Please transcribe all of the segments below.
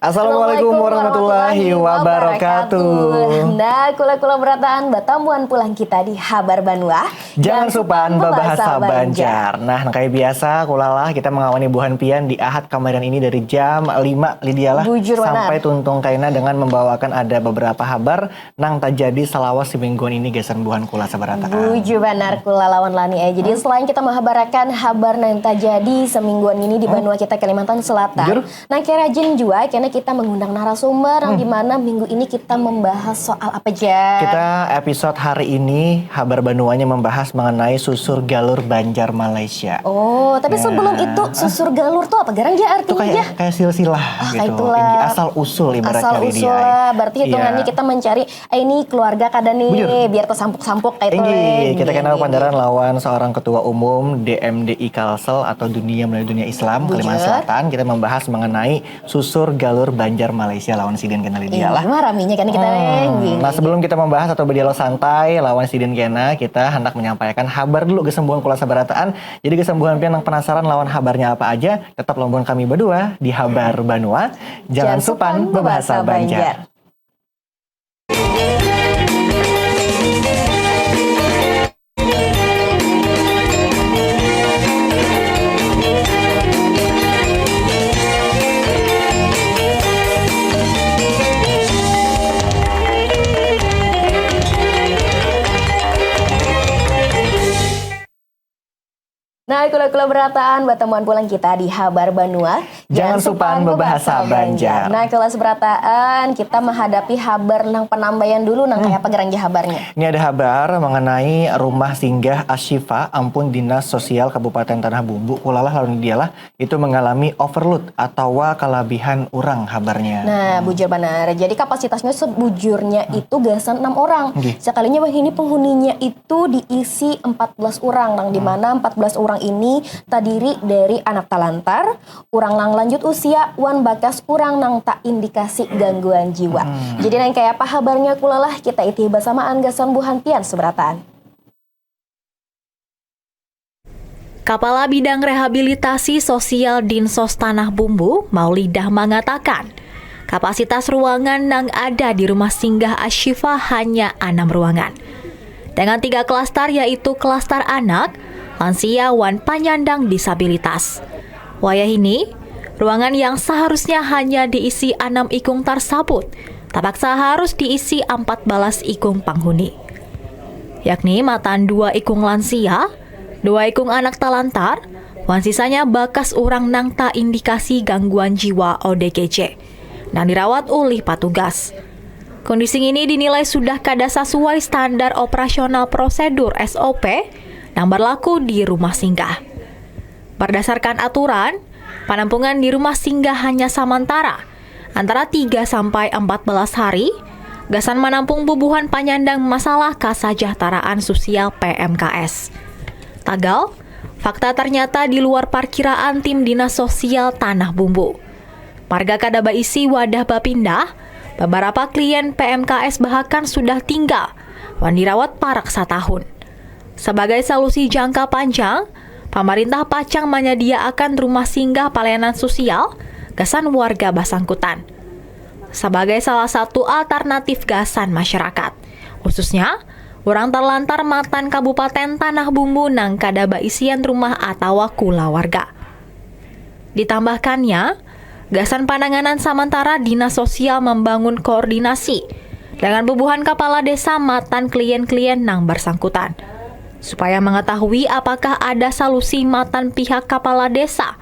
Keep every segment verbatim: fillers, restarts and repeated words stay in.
Assalamualaikum warahmatullahi wabarakatuh. Nah, kula-kula berataan batamuan pulang kita di Habar Banua. Jangan supan babahasa Banjar. Nah, kayak biasa, kulalah kita mengawani buhan pian di Ahad kamarian ini dari jam lima, Lydia lah. Bujur banar. Sampai tuntung kaina dengan membawakan ada beberapa habar nang tajadi salawas semingguan ini gasan buhan kula sabarataan. Bujur banar kula lawan Lani eh. Jadi selain kita menghabarakan habar nang tajadi semingguan ini di banua kita Kalimantan Selatan. Bujur. Nah, kayak rajin jua karena kita mengundang narasumber yang dimana minggu ini kita membahas soal apa aja. Kita episode hari ini habar banuanya membahas mengenai susur galur Banjar Malaysia. Oh, tapi sebelum itu susur galur tuh apa garang aja Itu artinya kayak aja? Kayak silsilah Ah, kayak gitu. itulah. Asal usul ibaratnya Asal Lydia. usul lah, berarti hitungannya Iya. Kita mencari eh ini keluarga kada nih Bujur. Biar tersampuk-sampuk kayak itu. Tinggi, Leng. kita Gini, kenal gini. Pandaran lawan seorang ketua umum D M D I Kalsel atau Dunia Melayu Dunia Islam Bujur. Kalimantan Selatan. Kita membahas mengenai susur galur Banjar Malaysia lawan sidin kena Lydia Iya, lah. Cuma raminya kan kita Hmm, gini. Nah sebelum kita membahas atau berdialog santai lawan sidin kena, kita hendak menyampaikan habar dulu gasan buhan kula sabarataan. Jadi gasan buhan pian yang penasaran lawan habarnya apa aja, tetap lawan kami berdua di Habar Banua. Jangan supan babahasa Banjar. Nah, kula-kula berataan batamuan pulang kita di Habar Banua. Jangan supan babahasa Banjar. Nah, kula seberataan kita menghadapi habar nang penambaian dulu nang kayak apa garang aja habarnya. Ini ada habar mengenai rumah singgah Ashifa ampun Dinas Sosial Kabupaten Tanah Bumbu kulalah lawan dialah itu mengalami overload atau kalabihan orang habarnya. Nah, bujur banar. Jadi kapasitasnya sebujurnya itu gasan enam orang. Nggih. Sekalinya wahini penghuninya itu diisi empat belas orang, nang dimana empat belas orang ini terdiri dari anak talantar, orang nang lanjut usia, wan bakas orang nang tak indikasi gangguan jiwa. Jadi nang kayak apa habarnya kulalah kita iti bersamaan gasan buhan pian seberataan. Kapala Bidang Rehabilitasi Sosial Dinsos Tanah Bumbu, Maulidah mangatakan, kapasitas ruangan nang ada di Rumah Singgah Ashifa hanya anam ruangan. Dengan tiga klaster yaitu klaster anak, lansia, wan panyandang disabilitas. Wayahini, ruangan yang saharusnya hanya diisi anam ikung tarsabut, tapaksa harus diisi ampat balas ikung panghuni. Yakni matan dua ikung lansia, dua ikung anak talantar, wan sisanya bakas urang nang taindikasi gangguan jiwa O D G J, nang dirawat ulih patugas. Kondisi ngini dinilai sudah kada sasuai standar operasional prosedur S O P nang barlaku di rumah singgah. Bardasarkan aturan, panampungan di rumah singgah hanya samantara, antara tiga sampai empat belas hari, gasan manampung bubuhan panyandang masalah kasajahtaraan sosial P M K S. Tagal, fakta ternyata di luar parkiraan tim Dinas Sosial Tanah Bumbu. Marga kada baisi wadah bapindah, babarapa klien P M K S bahakan sudah tinggal wan dirawat parak satahun. Sabagai salusi jangka panjang, pamarintah pacang manyadiaakan rumah singgah palayanan sosial gasan warga basangkutan sabagai salah satu altarnatif gasan masyarakat, khususnya urang tarlantar matan Kabupaten Tanah Bumbu nang kada baisian rumah atawa kulawarga. Ditambahkannya, gasan pananganan samantara Dinas Sosial mambangun koordinasi dengan bubuhan kapala desa matan klien-klien nang barsangkutan, supaya mangatahui apakah ada salusi matan pihak kapala desa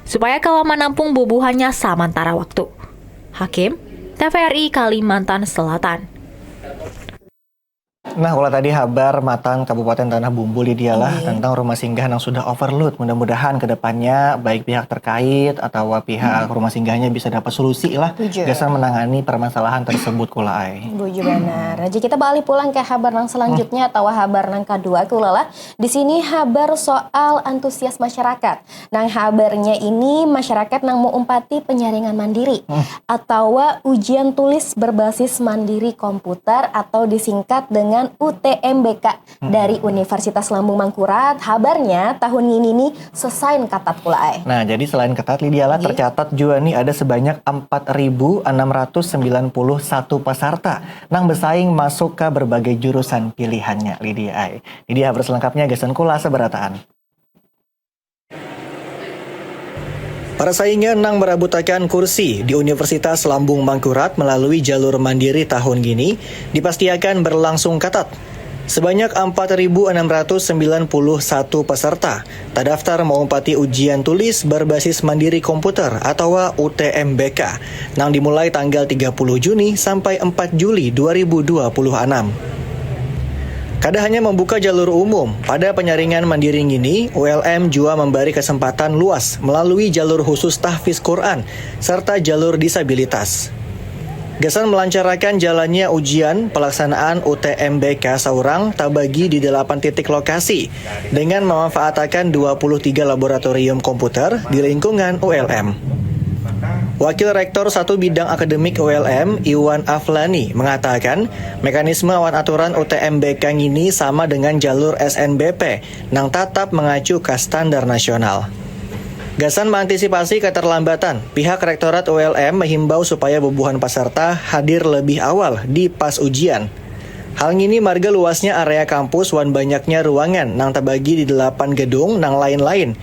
supaya kawa manampung bubuhannya samantara waktu. Hakim, T V R I Kalimantan Selatan. Nah, kula tadi habar matan Kabupaten Tanah Bumbu Lydia lah tentang rumah singgah nang sudah overload. Mudah-mudahan ke depannya baik pihak terkait atau pihak rumah singgahnya bisa dapat solusi lah Bujur. Gasan menangani permasalahan tersebut kula ai. Bujur banar. Jadi kita balik pulang ke habar nang selanjutnya atau habar nang kedua kula lah. Di sini habar soal antusias masyarakat. Nang habarnya ini masyarakat nang meumpati penyaringan mandiri atau ujian tulis berbasis mandiri komputer atau disingkat dengan U T M B K dari Universitas Lambung Mangkurat. Habarnya tahun ngini nih sesain katat pula ai. Nah, jadi selain ketat, Lydia lah, tercatat juga nih ada sebanyak empat ribu enam ratus sembilan puluh satu peserta nang besaing masuk ke berbagai jurusan pilihannya, Lydia ai. Jadi habar selengkapnya gasan kula seberataan. Persaingan nang merabutakan kursi di Universitas Lambung Mangkurat melalui jalur mandiri tahun gini dipastiakan berlangsung katat. Sebanyak empat ribu enam ratus sembilan puluh satu peserta tadaftar maumpati ujian tulis berbasis mandiri komputer atau U T M B K nang dimulai tanggal tiga puluh Juni sampai empat Juli dua ribu dua puluh enam. Kada hanya membuka jalur umum, pada penyaringan mandiri ngini, U L M jua membari kesempatan luas melalui jalur khusus tahfiz Quran serta jalur disabilitas. Gasan melancarakan jalannya ujian, pelaksanaan U T M B K saurang tabagi di delapan titik lokasi dengan memanfaatakan dua puluh tiga laboratorium komputer di lingkungan U L M. Wakil Rektor satu Bidang Akademik U L M, Iwan Aflani, mengatakan mekanisme wan aturan U T M B K ngini sama dengan jalur S N B P nang tatap mengacu ka standar nasional. Gasan mengantisipasi keterlambatan, pihak Rektorat U L M menghimbau supaya bubuhan peserta hadir lebih awal di pas ujian. Hal ngini marga luasnya area kampus wan banyaknya ruangan nang terbagi di delapan gedung nang lain-lain.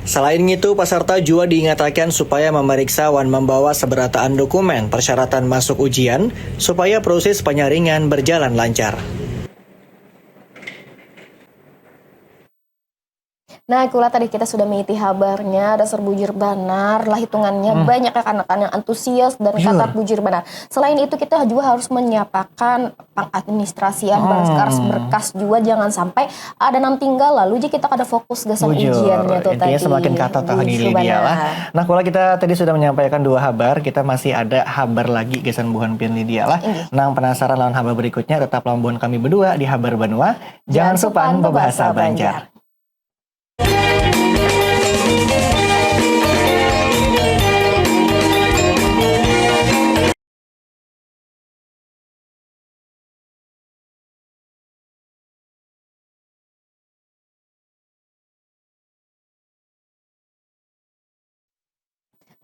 Selain ngitu, peserta jua diingatakan supaya memeriksa wan membawa seberataan dokumen persyaratan masuk ujian supaya proses penyaringan berjalan lancar. Nah, kula tadi kita sudah mengikuti habarnya, dasar bujur banar lah hitungannya, banyak kekanakan yang antusias dan katat bujur banar. Selain itu, kita juga harus menyiapakan pengadministrasian berkas-berkas juga, jangan sampai ada nang tinggal lalu aja kita kada fokus gasan ujiannya tuh tadi. Intinya semakin katat tahun ini, Lydia lah. Nah, kula kita tadi sudah menyampaikan dua habar, kita masih ada habar lagi gasan buhan pian, Lydia lah. Nang penasaran lawan habar berikutnya, tetap lawan buhan kami berdua di Habar Banua. Jangan supan bebahasa Banjar.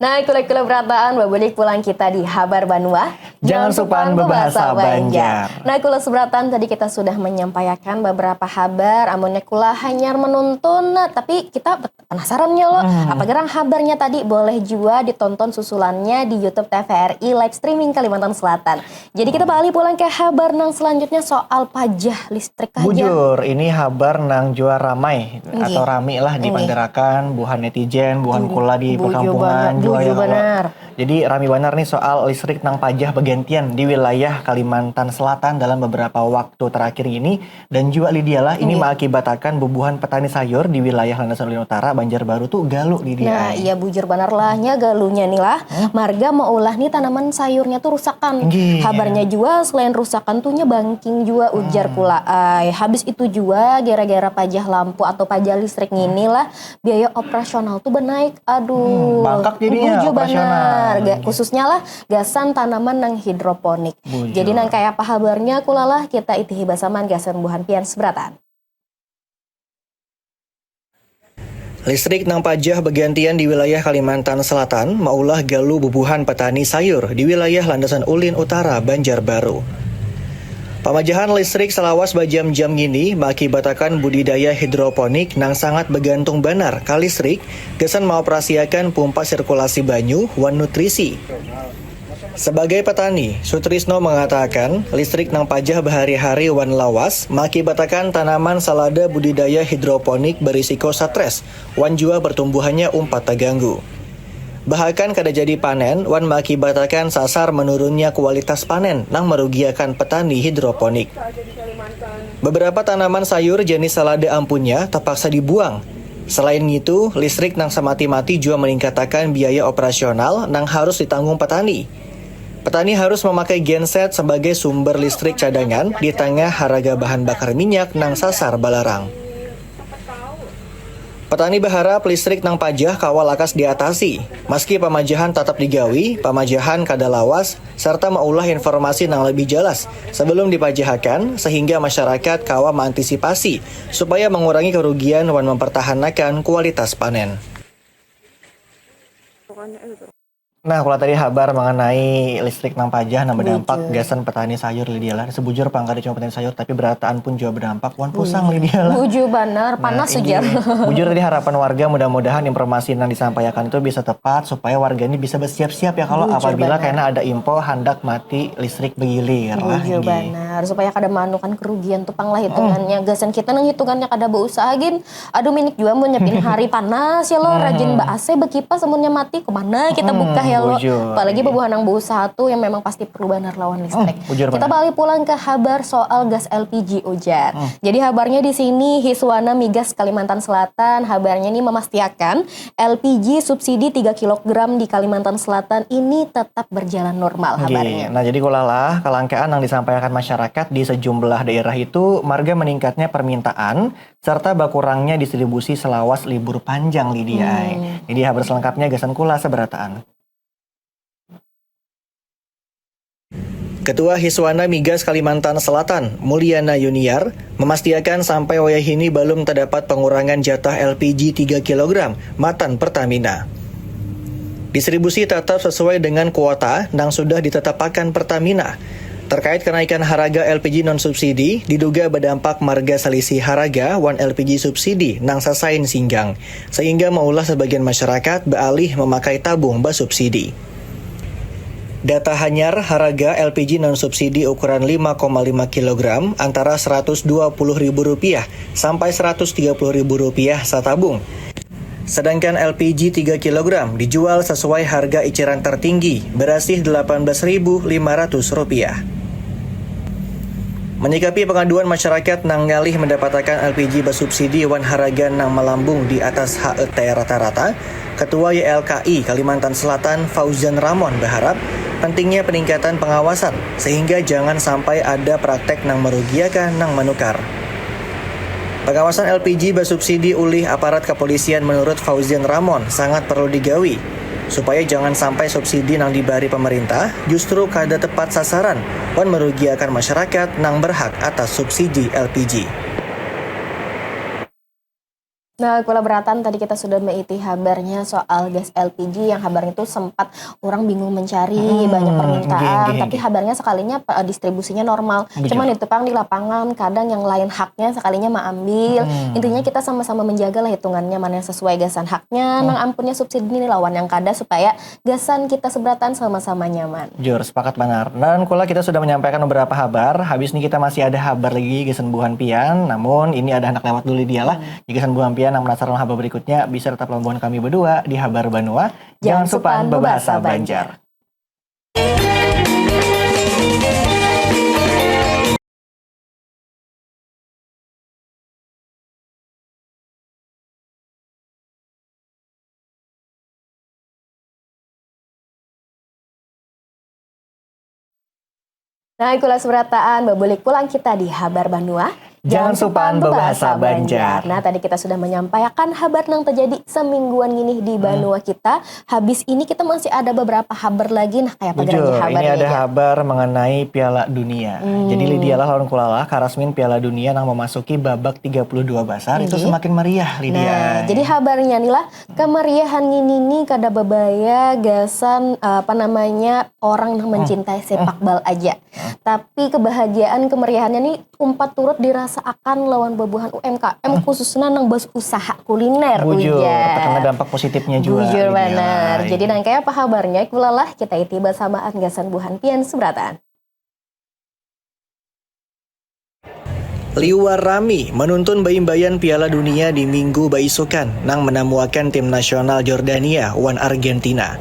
Nah, kula-kula berataan, babalik pulang kita di Habar Banua. Jangan supan bebahasa Banjar. Nah, kula seberataan, tadi kita sudah menyampaikan beberapa habar, amunnya kula hanyar menuntun, nah, tapi kita penasaran ya lo, apa gerang habarnya tadi, boleh juga ditonton susulannya di YouTube T V R I live streaming Kalimantan Selatan. Jadi kita balik pulang ke habar nang selanjutnya soal pajah listrik aja. Bujur, ini habar nang jua ramai atau rami lah dipandarakan buhan netizen, buhan kula di perkampungan jua ya, Kak. Jadi rami banar nih soal listrik nang pajah bagantian di wilayah Kalimantan Selatan dalam beberapa waktu terakhir ini. Dan jua Lydia lah, ini maakibatakan bubuhan petani sayur di wilayah Landasan Ulin Utara, Banjarbaru tu galu, Lydia. Nah, iya, bujur banar lah nya galunya nih lah. Marga maulah nih tanaman sayurnya tuh rusakan. Habarnya jua selain rusakan tuh nya bangking jua, ujar kula ai. Habis itu jua gara-gara pajah lampu atau pajah listrik ngini lah, biaya operasional tuh benaik. Aduh, bangkak jadinya bujur banar. Khususnya lah gasan tanaman nang hidroponik. Jadi nang kaya apa habarnya, kula lah kita itihi basaman gasan buhan pian seberataan. Listrik nang pajah bagantian di wilayah Kalimantan Selatan maulah galu bubuhan petani sayur di wilayah Landasan Ulin Utara, Banjarbaru. Pamajahan listrik salawas bajam-jam ngini maakibatakan budidaya hidroponik nang sangat bagantung banar ka listrik gasan maoperasiakan pumpa sirkulasi banyu wan nutrisi. Sebagai petani, Sutrisno mengatakan listrik nang pajah bahari-hari wan lawas maakibatakan tanaman salada budidaya hidroponik berisiko stres wan jua pertumbuhannya umpat terganggu. Bahkan kada jadi panen wan maakibatakan sasar menurunnya kualitas panen nang merugiakan petani hidroponik. Beberapa tanaman sayur jenis salada ampunnya terpaksa dibuang. Selain ngitu, listrik nang semati-mati jua meningkatakan biaya operasional nang harus ditanggung petani. Petani harus memakai genset sebagai sumber listrik cadangan di tengah harga bahan bakar minyak nang sasar balarang. Petani berharap listrik nang pajah kawa lakas diatasi. Meski pamajahan tatap digawi, pamajahan kada lawas serta maulah informasi nang lebih jelas sebelum dipajahakan sehingga masyarakat kawa maantisipasi supaya mengurangi kerugian wan mempertahankan kualitas panen. Nah, kalau tadi habar mengenai listrik nang pajah nang berdampak gasan petani sayur, Lydia lah. Sebujur pang kada cuma petani sayur, tapi berataan pun juga berdampak. Wan pusang, Lydia lah. Bujur banar, panas ujar. Bujur tadi harapan warga, mudah-mudahan informasi yang disampaikan itu bisa tepat supaya warga ini bisa bersiap-siap ya kalau apabila kena ada info handak mati listrik begilir lah. Bujur banar, supaya kada manukan kerugian tuh pang lah hitungannya. Gasan kita nang hitungannya kada berusaha gin, aduh minik jua mun nyapin hari panas ya lo, rajin ba A C, bekipas, amunnya mati kemana kita buka ya lo. Apalagi bebuhan nang berusaha tuh yang memang pasti perlu banar lawan listrik. Kita balik pulang ke habar soal gas L P G ujar. Jadi habarnya di sini Hiswana Migas Kalimantan Selatan habarnya ini memastikan L P G subsidi tiga kilogram di Kalimantan Selatan ini tetap berjalan normal habarnya. Nah, jadi kulalah kelangkaan yang disampaikan masyarakat di sejumlah daerah itu marga meningkatnya permintaan serta bakurangnya distribusi selawas libur panjang, Lydia ai. Jadi habar selengkapnya gasan kula seberataan. Ketua Hiswana Migas Kalimantan Selatan, Mulyana Yuniar, memastiakan sampai wayah ini belum terdapat pengurangan jatah L P G tiga kilogram matan Pertamina. Distribusi tetap sesuai dengan kuota nang sudah ditetapakan Pertamina. Terkait kenaikan harga L P G non subsidi, diduga berdampak marga selisih harga wan L P G subsidi nang sasain singgang, sehingga maulah sebagian masyarakat beralih memakai tabung bersubsidi. Data hanyar harga L P G non subsidi ukuran lima koma lima kilogram antara seratus dua puluh ribu rupiah sampai seratus tiga puluh ribu rupiah satabung. Sedangkan L P G tiga kilogram dijual sesuai harga eceran tertinggi, berasih delapan belas ribu lima ratus rupiah. Menyikapi pengaduan masyarakat nang ngalih mendapatakan L P G bersubsidi wan haraga nang melambung di atas H E T rata-rata, Ketua Y L K I Kalimantan Selatan Fauzan Ramon berharap pentingnya peningkatan pengawasan sehingga jangan sampai ada praktek nang merugiakan nang menukar. Pengawasan L P G bersubsidi ulih aparat kepolisian menurut Fauzan Ramon sangat perlu digawi, supaya jangan sampai subsidi nang dibari pemerintah justru kada tepat sasaran wan merugiakan masyarakat nang berhak atas subsidi L P G. Nah, kula beratan tadi kita sudah meiti habarnya soal gas L P G yang habarnya itu sempat orang bingung mencari, hmm, banyak permintaan, geng, geng, tapi habarnya sekalinya eh, distribusinya normal. Bujur. Cuman itu pang di lapangan kadang yang lain haknya sekalinya maambil. Hmm. Intinya kita sama-sama menjaga lah hitungannya mana yang sesuai gasan haknya, hmm, nang ampunnya subsidi ini lawan yang kada supaya gasan kita seberatan sama-sama nyaman. Jur, sepakat banar. Dan kula kita sudah menyampaikan beberapa habar. Habis ini kita masih ada habar lagi gasan buhan pian. Namun ini ada anak lewat dulu dia lah. Hmm. Jika gasan buhan pian yang penasaran habar berikutnya, bisa tetap lawan kami berdua di Habar Banua. Jangan supan bebahasa Banjar. Nah, kula seberataan, babulik pulang kita di Habar Banua. Jangan supan bebahasa Banjar. Nah, tadi kita sudah menyampaikan habar nang terjadi semingguan gini di banua kita. Habis ini kita masih ada beberapa habar lagi. Nah, kayak apa geranya habarnya? Ini ada habar mengenai Piala Dunia. Hmm. Jadi Lydia lah lawan kula lah, karasmin Piala Dunia nang memasuki babak tiga puluh dua besar itu semakin meriah, Lydia. Nah, jadi habarnya nih lah, kemeriahan ngini nih kada babaya gasan eh, apa namanya orang nang mencintai sepak bal aja. Tapi kebahagiaan kemeriahannya nih umpat turut dirasaakan lawan babuhan U M K M khususnya nang berusaha kuliner. Bujur, ujar. Terkena dampak positifnya juga. Bujur banar. Jadi nang kaya apa habarnya? Kulalah kita iti bersamaan gasan buhan pian seberataan. Liwar rami menuntun baimbayan Piala Dunia di minggu baisukan nang menamuakan tim nasional Jordania wan Argentina.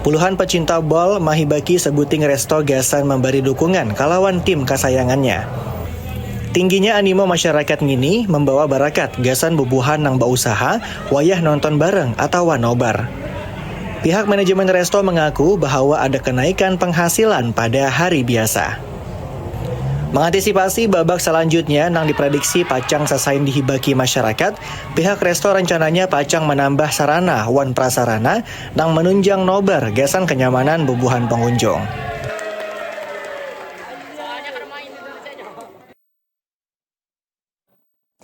Puluhan pecinta bal mahibaki sebuting resto gasan memberi dukungan kalawan tim kasayangannya. Tingginya animo masyarakat ngini membawa barakat gasan bubuhan nang bausaha wayah nonton bareng atawa nobar. Pihak manajemen resto mengaku bahwa ada kenaikan penghasilan pada hari biasa. Mengantisipasi babak selanjutnya nang diprediksi pacang sasain dihibaki masyarakat, pihak resto rencananya pacang menambah sarana wan prasarana nang menunjang nobar gasan kenyamanan bubuhan pengunjung.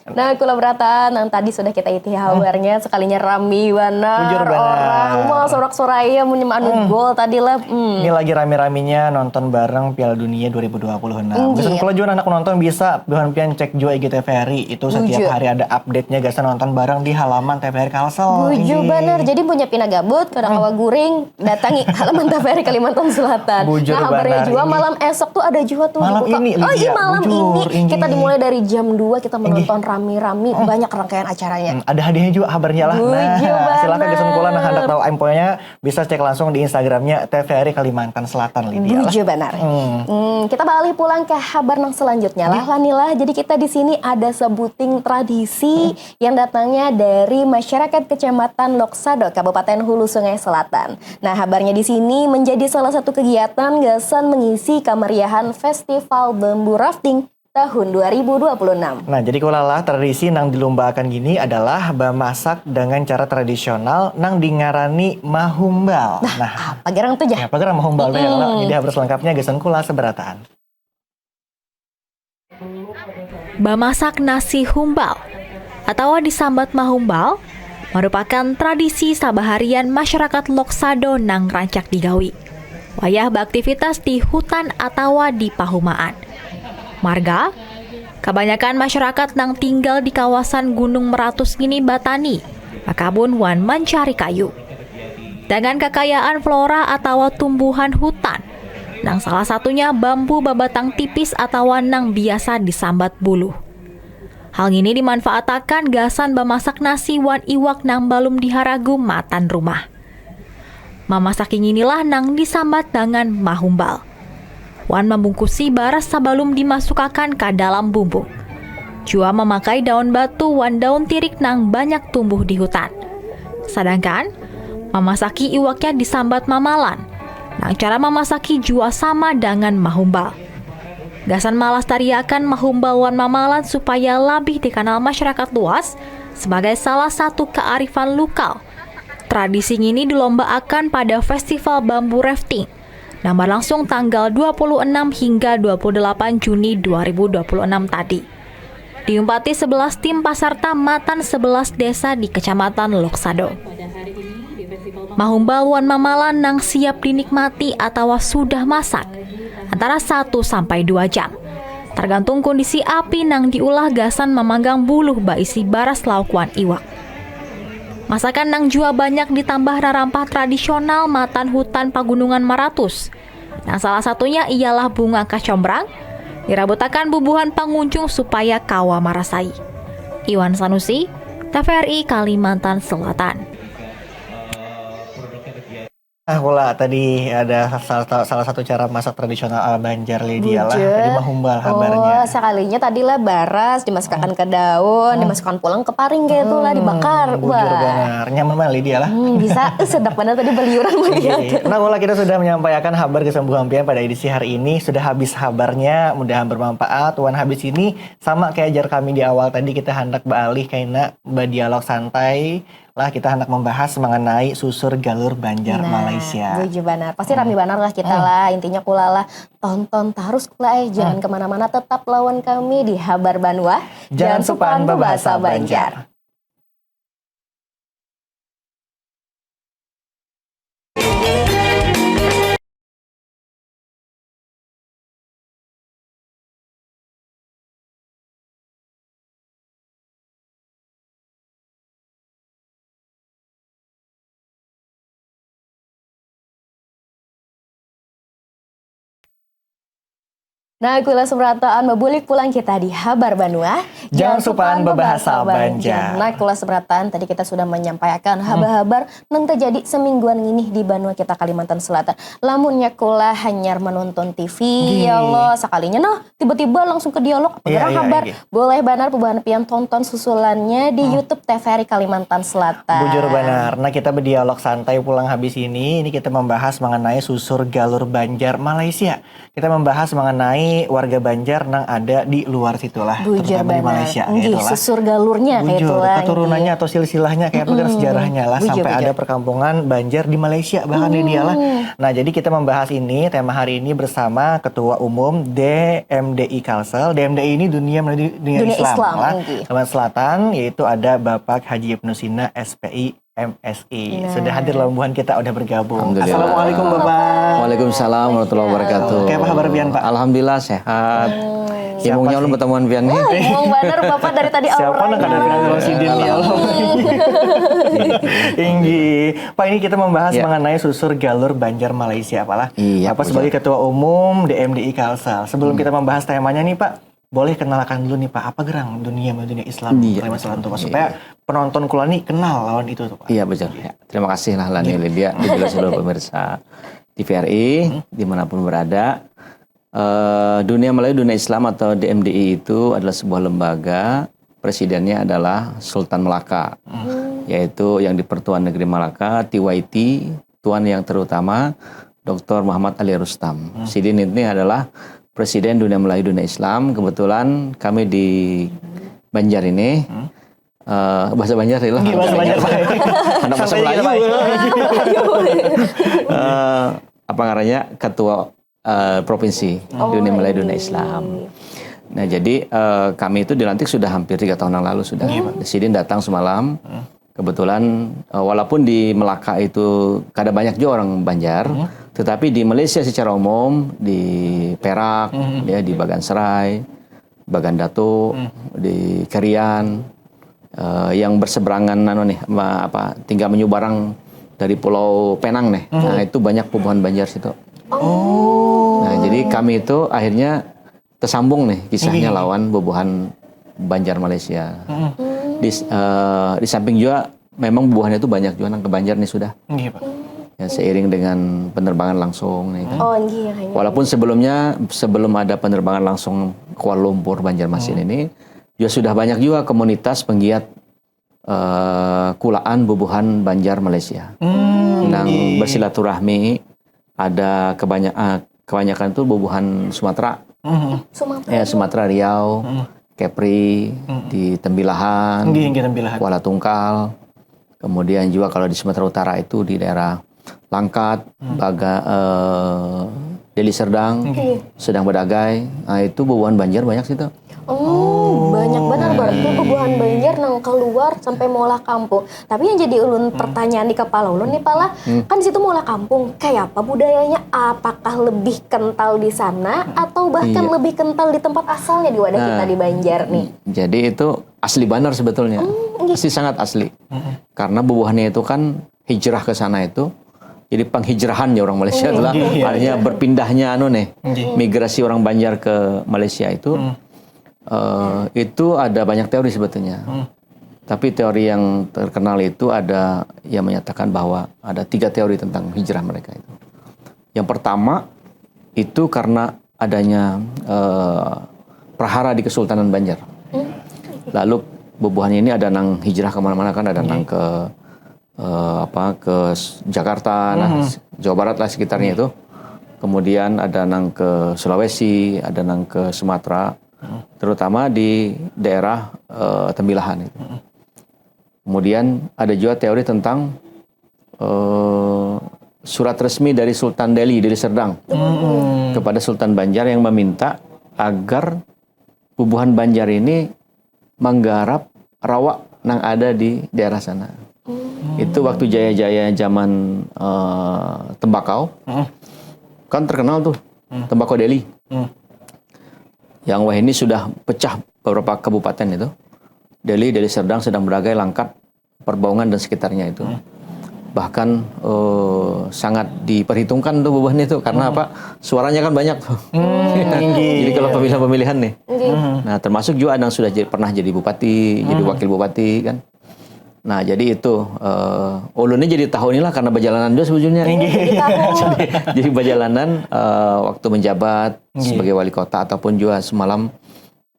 Nah, kula berataan nang tadi sudah kita itihi habarnya, sekalinya rami banar. Bujur banar. Orang mau sorak-soraya mun anu gol tadi lah. Hmm. Ini lagi rame-ramenya nonton bareng Piala Dunia dua ribu dua puluh enam. Inggih. Gasan kula jua anak nonton bisa buhan pian cek jua I G T V R I itu setiap Bujur. hari ada update-nya gasan nonton bareng di halaman T V R I Kalsel. Bujur Inggih. Banar. Jadi punya pina gabut, kada kawa guring, datangi halaman T V R I Kalimantan Selatan. Bujur Nah, habarnya banar, jua inggih. Malam esok tuh ada jua tuh Malam dibuka. Ini, Oh iya, Lydia. malam Bujur, ini. Inggih. Kita dimulai dari jam dua, kita menonton rami-rami, banyak rangkaian acaranya. Hmm, ada hadiahnya juga habarnya lah. Bujur Nah, silakan banar. Gasan kula nang handak tahu infonya bisa cek langsung di Instagramnya T V R I Kalimantan Selatan, Lydia lah. Bujur banar. Hmm, kita beralih pulang ke habar nang selanjutnya lah, Lanila. Jadi kita di sini ada sebuting tradisi yang datangnya dari masyarakat Kecamatan Loksado, Kabupaten Hulu Sungai Selatan. Nah, habarnya di sini menjadi salah satu kegiatan gasan mengisi kemeriahan Festival Bambu Rafting tahun dua ribu dua puluh enam. Nah, jadi kulalah tradisi nang dilumbaakan gini adalah bamasak dengan cara tradisional nang dingarani mahumbal. Nah, Apa gerang tuh, Jah? apa gerang mahumbal tuh ya, Kak? Jadi habar selengkapnya gasan kula seberataan. Bamasak nasi humbal atau disambat mahumbal merupakan tradisi sabaharian masyarakat Loksado nang rancak digawi wayah beaktivitas di hutan atawa di pahumaan. Marga, kabanyakan masyarakat nang tinggal di kawasan Gunung Meratus ini batani, bakabun wan mancari kayu. Dengan kakayaan flora atawa tumbuhan hutan, nang salah satunya bambu babatang tipis atawa nang biasa disambat buluh. Hal ngini dimanfaatakan gasan bamasak nasi wan iwak nang balum diharagu matan rumah. Mamasaki nginilah nang disambat dangan mahumbal. Wan mambungkusi baras sabalum dimasukakan ka dalam bumbung. Jua mamakai daun batu wan daun tirik nang banyak tumbuh di hutan. Sadangkan, mamasaki iwaknya disambat mamalan. Nang cara mamasaki jua sama dangan mahumbal. Gasan malastariakan mahumbal wan mamalan supaya labih dikanal masyarakat luas sebagai salah satu kaarifan lukal. Tradisi ngini dilombaakan pada Festival Bambu Rafting nang berlangsung tanggal dua puluh enam hingga dua puluh delapan Juni dua ribu dua puluh enam tadi. Diumpati sebelas tim pasarta matan sebelas desa di Kecamatan Loksado. Mahumbal wan mamalan nang siap dinikmati atawa sudah masak antara satu sampai dua jam. Tergantung kondisi api nang diulah gasan mamanggang buluh baisi baras lauk wan iwak. Masakan nang jua banyak ditambah rarampah tradisional matan hutan pagunungan Maratus. Nang salah satunya ialah bunga kacombrang, dirabutakan bubuhan pangunjung supaya kawa marasai. Iwan Sanusi, T V R I Kalimantan Selatan. Nah, pula tadi ada salah, salah satu cara masak tradisional ala Banjar, Lydia lah. Bujur. Tadi mahumbal habarnya. Oh, sekalinya tadi lah baras dimasukkan ke daun, dimasukkan pulang ke paring kayak itu lah, dibakar. Bujur Wah. Banar. Nyaman mana, Lydia lah? Hmm, bisa. Eh, sedap benar tadi beliuran melihat. Iya. Nah, kalau kita sudah menyampaikan habar kesembuhan pian pada edisi hari ini, sudah habis habarnya, mudahan bermanfaat. Wan habis ini, sama kayak ajar kami di awal tadi, kita hendak beralih kaina berdialog santai lah, kita hendak membahas mengenai susur galur Banjar Nah, Malaysia. Bujur banar. Pasti rame banar lah kita lah. Intinya kula lah tonton terus kula eh. Jangan kemana-mana, tetap lawan kami di Habar Banua. Jangan supan bebahasa Banjar. Nah, kula seberataan, babulik pulang kita di Habar Banua. Jangan supan bebahasa Banjar. Nah, kula seberataan, tadi kita sudah menyampaikan habar-habar nang terjadi semingguan ini di banua kita Kalimantan Selatan. Lamunnya kula hanyar menonton T V, Gih. Ya Allah, sekalinya nah tiba-tiba langsung ke dialog. Apa Iya, gerang iya, habar? iya. Boleh banar bubuhan pian tonton susulannya di YouTube T V R I Kalimantan Selatan. Bujur banar. Nah, kita berdialog santai pulang habis ini. Ini kita membahas mengenai susur galur Banjar Malaysia. Kita membahas mengenai warga Banjar nang ada di luar situlah, Bujur terutama di banar. Malaysia Nggih, itulah. susurgalurnya kayak Bujur, itulah. Keturunannya atau silsilahnya kayak apa kan sejarahnya lah, Bujur, sampai bujur. Ada perkampungan Banjar di Malaysia bahkan di dialah. Nah, jadi kita membahas ini tema hari ini bersama Ketua Umum D M D I Kalsel. D M D I ini dunia melalui dunia, Dunia Islam, Islam, lah. nggih. Kalimantan Selatan, yaitu ada Bapak Haji Ibnu Sina, S P I, M Si. Sudah hadir lawan buhan kita, udah bergabung. Alhamdulillah. Assalamualaikum Bapak. Waalaikumsalam warahmatullahi wabarakatuh. Kayak apa kabar pian, Pak? Alhamdulillah sehat. Siapa Imungnya ulun sih? Pertemuan pian nih. Ngomong banar Bapak dari tadi Siapa nang auranya. Kada kenal sidin ya Allah. Inggih. Pak, ini kita membahas Ya. mengenai susur galur Banjar Malaysia, Pak lah. Iya, Bapak betul. Sebagai Ketua Umum D M D I Kalsel. Sebelum kita membahas temanya nih, Pak, boleh kenalkan dulu nih, Pak, apa gerang dunia melalui dunia Islam Iya. Kalimantan Selatan tuh, Pak, supaya penonton kula nih kenal lawan itu tuh, Pak. Iya betul. Ya. Terima kasih lah Lani Lydia dan juga seluruh pemirsa T V R I dimanapun berada. Eh, dunia Melayu, dunia Islam atau D M D I itu adalah sebuah lembaga, presidennya adalah Sultan Melaka, yaitu yang dipertuan negeri Melaka, T Y T, tuan yang terutama Doktor Muhammad Ali Rustam. Sidin ini adalah presiden dunia Melayu, dunia Islam. Kebetulan kami di Banjar ini, eh, bahasa Banjar ya lah. Iya, bahasa Banjar, Pak. Anak bahasa Santai aja, Melayu. Pak. Eh, apa ngarannya, ketua eh, provinsi dunia Melayu, dunia Islam. Nah, jadi eh, kami itu dilantik sudah hampir tiga tahun yang lalu sudah. Sidin datang semalam. Kebetulan eh, walaupun di Melaka itu kada banyak juga orang Banjar, tetapi di Malaysia secara umum, di Perak, ya, di Bagan Serai, Bagan Datuk, di Kerian, eh, yang berseberangan anu nih, ma- apa, tinggal menyubarang dari Pulau Penang nih. Nah, itu banyak bubuhan Banjar situ. Nah, jadi kami itu akhirnya tersambung nih kisahnya lawan bubuhan Banjar Malaysia. Di, eh, di samping juga memang bubuhannya itu banyak juga nang ke Banjar nih sudah. Inggih, Pak. Ya, seiring dengan penerbangan langsung nih kan. Oh, iya, iya. Walaupun sebelumnya, sebelum ada penerbangan langsung Kuala Lumpur Banjarmasin ini, juga sudah banyak juga komunitas penggiat eh, kulaan bubuhan Banjar Malaysia. Nang bersilaturahmi, ada kebanyak eh, kebanyakan tuh bubuhan Sumatera. Sumatera. Ya, Sumatera, Riau, Kepri, di Tembilahan, Inggih, inggih, Tembilahan. Kuala Tungkal. Kemudian juga kalau di Sumatera Utara itu di daerah Langkat, Baga, eh, Deli Serdang, Sedang Bedagai. Nah, itu bubuhan Banjar banyak situ. Oh, banyak banget berarti bubuhan Banjar nang keluar sampai maulah kampung. Tapi yang jadi ulun pertanyaan di kepala ulun nih, Pak lah, kan di situ maulah kampung. Kayak apa budayanya? Apakah lebih kental di sana atau bahkan Iya. lebih kental di tempat asalnya di wadah kita di Banjar nih? Jadi itu asli banar sebetulnya. Asli, sangat asli. Karena bubuhannya itu kan hijrah ke sana itu jadi penghijrahan ya orang Malaysia adalah Iya, artinya berpindahnya anu nih, Iya. Migrasi orang Banjar ke Malaysia itu eh, itu ada banyak teori sebetulnya. Tapi teori yang terkenal itu ada yang menyatakan bahwa ada tiga teori tentang hijrah mereka itu. Yang pertama itu karena adanya eh, prahara di Kesultanan Banjar. Lalu bubuhan ini ada nang hijrah kemana-mana kan, ada nang ke eh, apa ke s- Jakarta, nah, Jawa Barat lah sekitarnya itu. Kemudian ada nang ke Sulawesi, ada nang ke Sumatera, terutama di daerah eh, Tembilahan itu. Kemudian ada juga teori tentang eh, surat resmi dari Sultan Delhi, Deli Serdang, kepada Sultan Banjar yang meminta agar bubuhan Banjar ini menggarap rawa nang ada di daerah sana. Itu waktu jaya-jaya zaman eh, tembakau, kan terkenal tuh tembakau Delhi. Yang wah ini sudah pecah beberapa kabupaten itu. Delhi, Deli Serdang, Sedang Bedagai, Langkat, Perbaungan dan sekitarnya itu. Bahkan eh, sangat diperhitungkan tuh bubuhan itu karena apa? Suaranya kan banyak tuh. Jadi kalau pemilihan-pemilihan nih. Nah, termasuk juga ada yang sudah jadi, pernah jadi bupati, jadi wakil bupati kan. Nah, jadi itu eh ulun ini jadi tahu inilah karena perjalanan dia sebujurnya. Jadi, jadi perjalanan eh, waktu menjabat sebagai wali kota ataupun juga semalam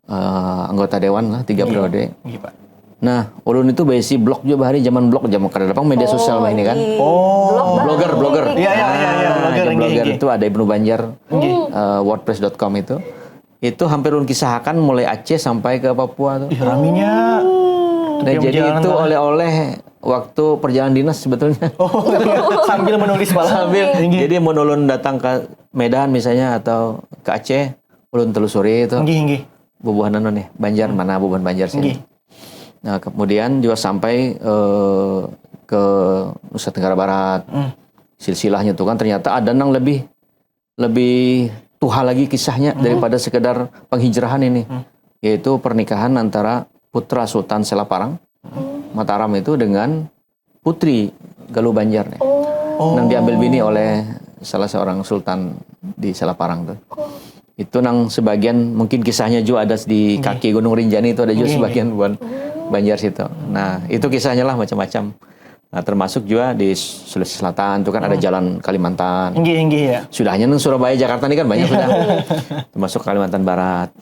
eh, anggota dewan lah tiga periode. Inggih, Pak. Nah, ulun itu berisi blog juga bahari zaman blog, zaman kada ada pang media sosial mah ini kan. Oh. Blogger, blogger. Iya, iya, iya, iya, Nah, blogger, ada inggih, blogger inggih. Itu ada Ibnu Banjar, eh, wordpress dot com itu. Itu hampir ulun kisahakan mulai Aceh sampai ke Papua tuh. Ih, raminya. Nah, jadi itu oleh-oleh waktu perjalanan dinas sebetulnya. Oh, iya. Sambil menulis malah. Sambil. Jadi mun ulun datang ke Medan misalnya atau ke Aceh, ulun telusuri itu. Inggih, inggih. Bubuhan anu nih, Banjar mana bubuhan Banjar sini. Nah, kemudian juga sampai eh, ke Nusa Tenggara Barat. Silsilahnya tuh kan ternyata ada nang lebih lebih tuha lagi kisahnya daripada sekedar penghijrahan ini, yaitu pernikahan antara putra Sultan Selaparang Mataram itu dengan putri Galuh Banjar nih. Nang diambil bini oleh salah seorang sultan di Selaparang tuh. Itu nang sebagian mungkin kisahnya juga ada di kaki Gunung Rinjani itu ada juga sebagian bubuhan Banjar situ. Nah, itu kisahnya lah macam-macam. Nah, termasuk juga di Sulawesi Selatan itu kan ada jalan Kalimantan. Inggih, inggih ya. Sudahnya nang Surabaya, Jakarta ini kan banyak sudah. Termasuk Kalimantan Barat.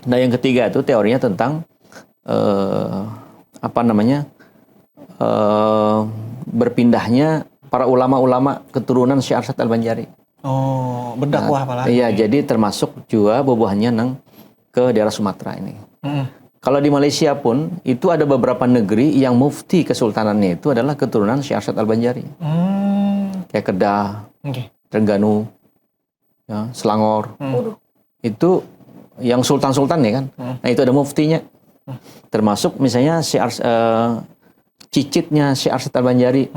Nah, yang ketiga itu teorinya tentang eh, apa namanya eh, berpindahnya para ulama-ulama keturunan Syekh Arsyad Al-Banjari. Oh, berdakwah apalagi. Iya, jadi termasuk juga bubuhannya nang ke daerah Sumatera ini. Kalau di Malaysia pun itu ada beberapa negeri yang mufti kesultanannya itu adalah keturunan Syekh Arsyad Al-Banjari. Hmm. Kayak Kedah, Oke. Trengganu, ya, Selangor. Waduh. Itu yang sultan-sultan ya kan. Nah, itu ada muftinya. Termasuk misalnya si Ars, eh, cicitnya si Arsyad Al-Banjari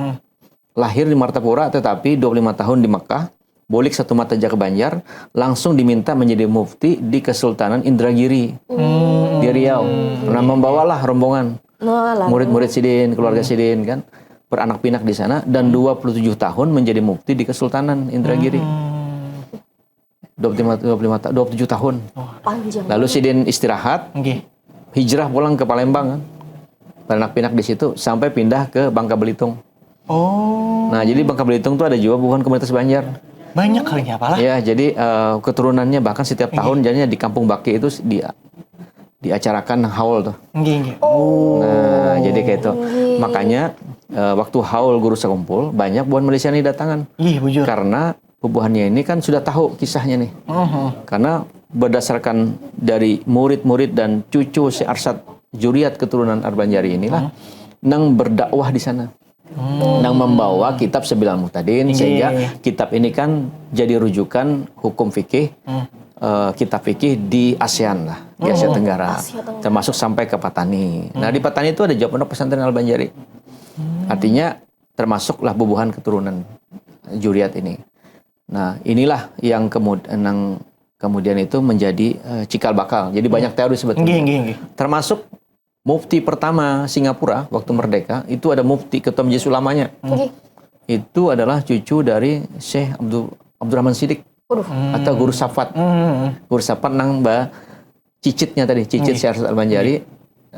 lahir di Martapura tetapi dua puluh lima tahun di Mekah, bulik satu mata aja ke Banjar, langsung diminta menjadi mufti di Kesultanan Indragiri di Riau. Nah, membawalah rombongan Nah, lah. murid-murid sidin, keluarga sidin kan, beranak pinak di sana dan dua puluh tujuh tahun menjadi mufti di Kesultanan Indragiri. Dua puluh lima, dua puluh lima ta- dua puluh tujuh tahun. Panjang. Lalu sidin istirahat, Oke. Hijrah pulang ke Palembang kan. Beranak pinak di situ sampai pindah ke Bangka Belitung. Oh. Nah, jadi Bangka Belitung tuh ada juga bubuhan komunitas Banjar. Banyak kalinya apalah. Ya, jadi eh, keturunannya bahkan setiap tahun jadinya di Kampung Baki itu di diacarakan haul tuh. Inggih, inggih. Nah, jadi kayak itu. Makanya eh, waktu haul Guru Sakumpul banyak bubuhan Malaysia nih datangan. Inggih, bujur. Karena bubuhannya ini kan sudah tahu kisahnya nih. Karena berdasarkan dari murid-murid dan cucu si Arsyad, juriat keturunan Al-Banjari inilah nang berdakwah di sana. Nang membawa kitab Sabilal Muhtadin sehingga kitab ini kan jadi rujukan hukum fikih eh, kitab fikih di ASEAN lah, di Asia Tenggara. Termasuk sampai ke Patani. Nah, di Patani itu ada juga pondok pesantren Al-Banjari. Artinya termasuklah bubuhan keturunan juriat ini. Nah, inilah yang kemud nang kemudian itu menjadi eh, cikal bakal. Jadi banyak teori sebetulnya. Inggih, inggih, inggih. Termasuk mufti pertama Singapura waktu merdeka itu ada mufti ketua majelis ulamanya. Inggih. Itu adalah cucu dari Syekh Abdul Abdurrahman Sidik Waduh. atau Guru Safat. Hmm. Guru Safat nang ba cicitnya tadi, cicit Syekh Arsyad Al-Banjari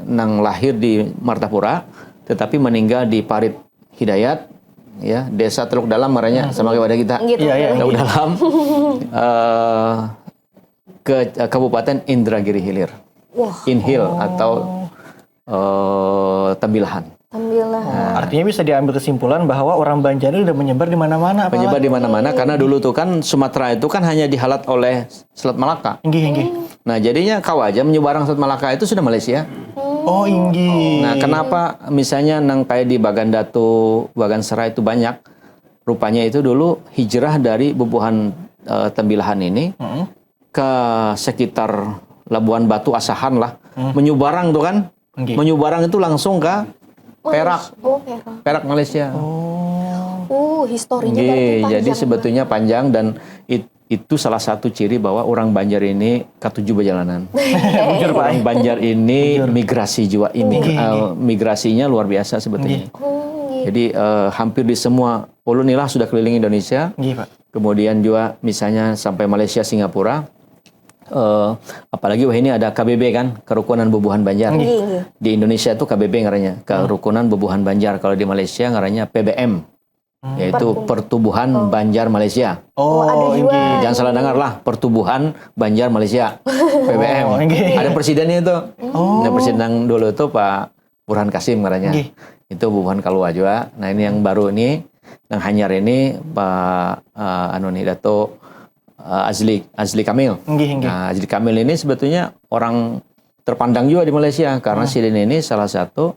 nang lahir di Martapura tetapi meninggal di Parit Hidayat, ya, Desa Teluk Dalam ngarannya sama kayak wadah kita. Gitu. Iya, iya. Teluk Dalam eh, ke eh, Kabupaten Indragiri Hilir. Wah, Inhil atau eh, Tembilahan. alhamdulillah. Artinya bisa diambil kesimpulan bahwa orang Banjar ini udah menyebar di mana-mana. Menyebar di mana-mana karena dulu tuh kan Sumatera itu kan hanya dihalat oleh Selat Malaka. Inggih, inggih. Nah, jadinya kawa aja menyebarang Selat Malaka itu sudah Malaysia. Oh, inggih. Nah, kenapa misalnya nang kayak di Bagan Datu, Bagan Serai itu banyak? Rupanya itu dulu hijrah dari bubuhan eh, Tembilahan ini ke sekitar Labuan Batu Asahan lah. Menyubarang tuh kan. Inggih. Menyubarang itu langsung ke Perak. Oh, Perak. Perak Malaysia. Uh, historinya berarti Nggih, panjang. Jadi sebetulnya panjang dan it- itu salah satu ciri bahwa orang Banjar ini katuju bajalanan. Orang Banjar ini migrasi juga, imig- eh, migrasinya luar biasa sebetulnya. Oh, Jadi eh, hampir di semua, ulun inilah sudah keliling Indonesia, Inggih, Pak. kemudian juga misalnya sampai Malaysia, Singapura, eh, apalagi wah ini ada K B B kan, Kerukunan Bubuhan Banjar. Inggih, inggih. Di Indonesia tuh K B B ngarannya, Kerukunan Bubuhan Banjar. Kalau di Malaysia ngarannya P B M, yaitu Pertubuhan Banjar Malaysia. Oh, ada juga. Jangan salah dengar lah, Pertubuhan Banjar Malaysia, P B M. Oh, inggih. Ada presidennya itu. Nah, presiden yang dulu itu Pak Burhan Kasim ngarannya. Inggih. Itu bubuhan Kalua juga. Nah, ini yang baru ini, yang hanyar ini Pak eh, anu nih Dato eh, Azli Azli Kamil. Nggih, nggih. Nah, Azli Kamil ini sebetulnya orang terpandang juga di Malaysia karena Hmm. sidin ini salah satu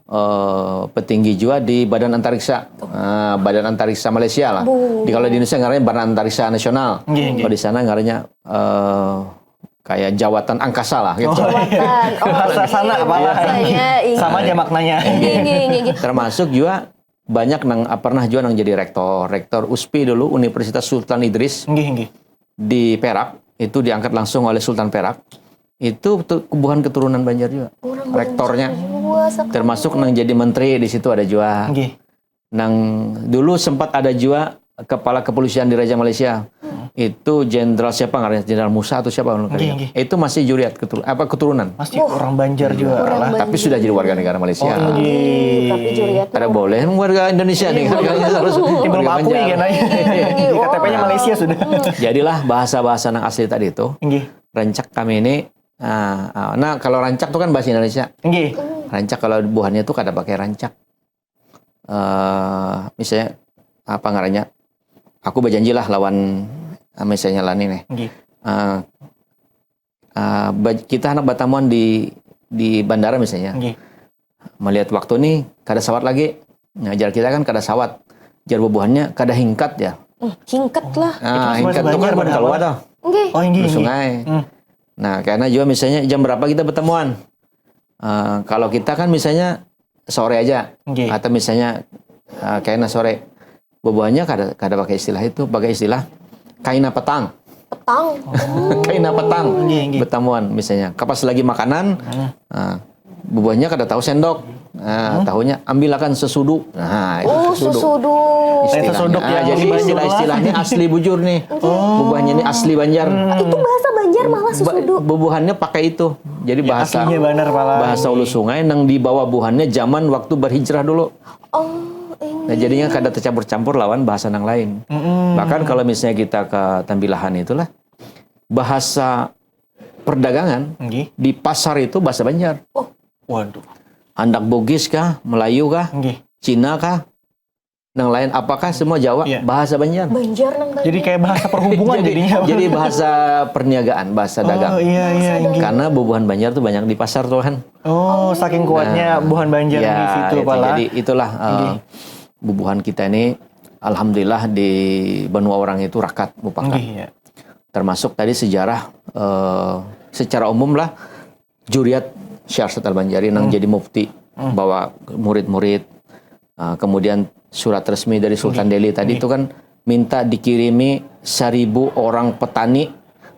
eh, petinggi juga di Badan Antariksa. Eh, Badan Antariksa Malaysia lah. Bu. Di kalau di Indonesia ngarannya Badan Antariksa Nasional. Nggih, nggih. Kalau di sana ngarannya eh, kayak jawatan angkasa lah gitu. Oh, iya. Jawatan. Oh, Bahasa iya. sana apa lah? Bahasanya, iya. Sama aja maknanya. Nggih, nggih, nggih, nggih. Termasuk juga banyak nang ah, pernah juga nang jadi rektor, rektor USPI dulu, Universitas Sultan Idris Nggih, nggih. di Perak, itu diangkat langsung oleh Sultan Perak. Itu tu- buhan keturunan Banjar juga. Orang Rektornya. Banjar juga, sekarang. Termasuk nang jadi menteri di situ ada juga. Nggih. Nang dulu sempat ada juga kepala kepolisian di Raja Malaysia. Itu Jenderal siapa ngarannya? Jenderal Musa atau siapa? Nggih, nggih. Itu masih juriat ketul- apa keturunan. Masih orang Banjar juga Orang lah. Banjar. Tapi sudah jadi warga negara Malaysia. Oh, Nggih, tapi juriat. Ada boleh warga Indonesia nih. Harus Timbul warga mengakui Banjar. Kan, ai. Di K T P-nya Malaysia sudah. Jadilah bahasa-bahasa nang asli tadi itu. Nggih. Rancak kami ini. Ah, ah, nah, kalau rancak tuh kan bahasa Indonesia. Nggih. Rancak kalau buhannya tuh kada pakai rancak. Eh, misalnya apa ngarannya? Aku berjanjilah lawan eh, misalnya Lani nih. Nggih. Eh, eh, ba- kita anak batamuan di di bandara misalnya. Nggih. Melihat waktu nih kada sawat lagi. Nah, jar kita kan kada sawat. Jar bubuhannya kada hingkat ya. Hmm, hingkat lah. Ah, Itu hingkat bahasa itu kan Banjar bukan apa? Kaluar tau. Nggih. Oh, nggih, Di nggih. sungai. Hmm. Nah, karena juga misalnya jam berapa kita bertemuan. Eh, kalau kita kan misalnya sore aja. Nggih. Atau misalnya eh, kaina sore. Bubuhannya kada kada pakai istilah itu, pakai istilah kaina petang. Petang. Kaina petang. Nggih, nggih. Bertemuan misalnya. Kapas lagi makanan, Hmm. ah, bubuhannya kada tahu sendok. Nah, tahunya ambilakan sesudu. Nah, itu Oh, sesudu. sesudu. Istilahnya. Sesudu ya, Ah, jadi baju istilah-istilahnya asli bujur nih. Bubuhannya ini asli Banjar. Itu bahasa Banjar malah Ba- sesudu. Bubuhannya pakai itu. Jadi bahasa Aslinya benar pala. bahasa Ulu Sungai nang dibawa buhannya zaman waktu berhijrah dulu. Oh, ini. Nah, jadinya kada tercampur-campur lawan bahasa nang lain. Mm-mm. Bahkan kalau misalnya kita ke Tambilahan itulah bahasa perdagangan Nggih. di pasar itu bahasa Banjar. Waduh. Handak Bugis kah, Melayu kah, Nggih. Cina kah, nang lain apakah semua Jawa Iya. bahasa Banjar. Banjar nang Banjar. Jadi kayak bahasa perhubungan jadi, jadinya. jadi bahasa perniagaan, bahasa dagang. Oh, iya, iya, nggih. Karena bubuhan Banjar tuh banyak di pasar tuh kan. Oh, saking kuatnya buhan Banjar Ya, di situ itu. pala. Jadi itulah eh, bubuhan kita ini alhamdulillah di benua orang itu rakat mupakat. Nggih, ya. Termasuk tadi sejarah eh, secara umum lah juriat Syekh Arsyad Al-Banjari nang jadi mufti bawa murid-murid eh, kemudian surat resmi dari Sultan Delhi tadi itu kan minta dikirimi seribu orang petani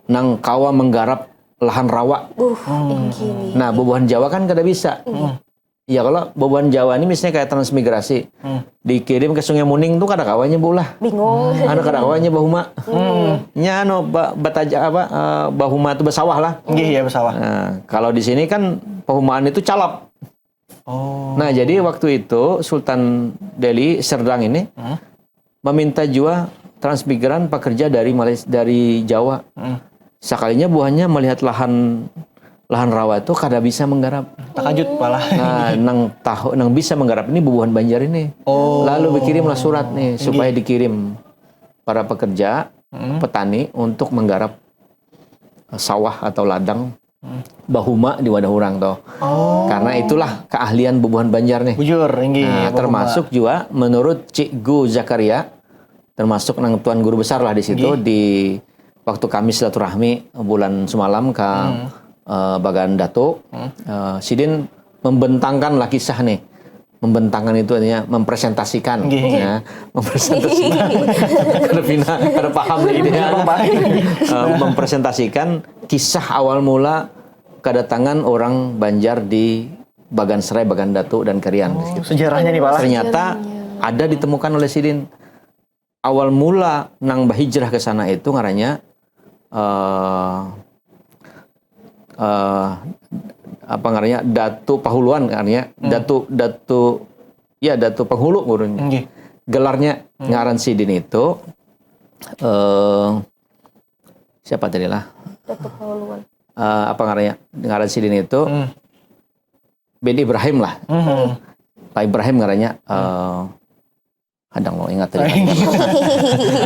nang kawa menggarap lahan rawa. Uh, ini. Nah, bubuhan Jawa kan kada bisa. Ya kalau bubuhan Jawa ini misalnya kayak transmigrasi, dikirim ke Sungai Muning tuh kada kawanya bulah. Bingung. Anu kada kawanya bahuma. Nya anu ba- bataja apa eh, bahuma tuh basawah lah. Nggih, ya, basawah. Nah, kalau di sini kan pehumaan itu calap. Oh. Nah, jadi waktu itu Sultan Delhi Serdang ini meminta juga transmigran pekerja dari Malaysia dari Jawa. Sakalinya buhannya melihat lahan lahan rawa itu kada bisa menggarap. Takajut pala. Nah, nang tahu nang bisa menggarap ini bubuhan Banjar ini. Oh. Lalu berkirimlah surat nih supaya dikirim para pekerja petani untuk menggarap eh, sawah atau ladang bahuma di wadah orang tuh. Oh. Karena itulah keahlian bubuhan Banjar nih. Bujur, inggih. Nah, termasuk juga menurut Cikgu Zakaria, termasuk nang tuan guru besar lah di situ di waktu kami silaturahmi bulan semalam ke eh, Bagan Datu, eh, sidin membentangkan lah kisah nih. Membentangkan itu artinya mempresentasikan, Nggih. Ya, mempresentasikan. Kada pina, kada paham lagi dia. Eh, mempresentasikan kisah awal mula kedatangan orang Banjar di Bagan Serai, Bagan Datu dan Kerian. Oh, sejarahnya nih, Pak. Ternyata ada ditemukan oleh sidin. Awal mula nang bahijrah ke sana itu ngarannya eh eh apa ngarannya Datu Pahuluan ngarannya Datu Datu ya Datu Penghulu gurun. Nggih. Gelarnya ngaran sidin itu eh siapa tadi lah? Datu Pahuluan. Eh, apa ngarannya? Ngaran sidin itu Hmm. bin Ibrahim lah. Mhm. Pak Ibrahim ngarannya eh Hadang lo ingat tadi.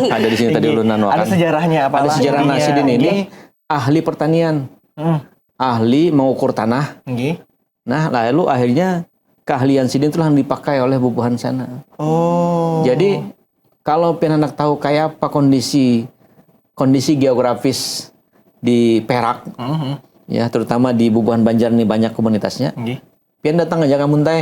Ada di sini tadi Inggih. Ulun anu Ada akan. Sejarahnya apa Ada lah sejarah. Nah, intinya. Sidin ini Inggih. Ahli pertanian, Hmm. Ahli mengukur tanah. Inggih. Nah, lalu akhirnya keahlian Sidin itulah yang dipakai oleh bubuhan sana. Oh. Jadi kalau pian handak tahu kayak apa kondisi kondisi geografis di Perak, Mhm. ya terutama di bubuhan Banjar ini banyak komunitasnya. Inggih. Pian datang aja ke Muntai,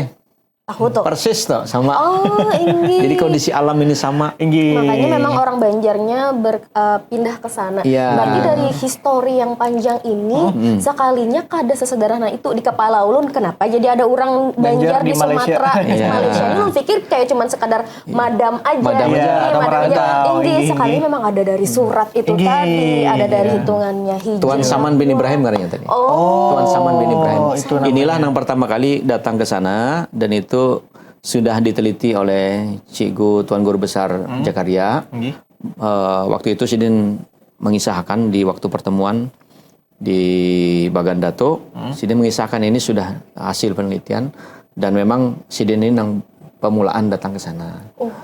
Tahu tuh. Persis tuh sama. Oh, ini. Jadi kondisi alam ini sama. Inggih. Makanya memang orang Banjarnya ber, eh, pindah ke sana. Iya. Berarti dari histori yang panjang ini, sekalinya kada sesederhana itu di kepala ulun. Kenapa jadi ada orang Banjar, Banjar di, di Malaysia. Sumatera, di Iya. Malaysia ini? Ulun pikir kayak cuman sekadar madam aja. Madam aja. Atau Madam aja. merantau, Inggih, inggih, sekali inggih. Memang ada dari surat itu Inggih. Tadi, ada dari Iya. hitungannya hijrah. Tuan Saman bin Ibrahim katanya tadi. Oh. Tuan Saman bin Ibrahim. Itu namanya. Inilah yang pertama kali datang ke sana dan itu sudah diteliti oleh Cikgu Tuan Guru Besar Jakaria. Inggih. Eh, waktu itu Sidin mengisahkan di waktu pertemuan di Bagan Dato, Sidin mengisahkan ini sudah hasil penelitian dan memang Sidin ini yang pemulaan datang ke sana.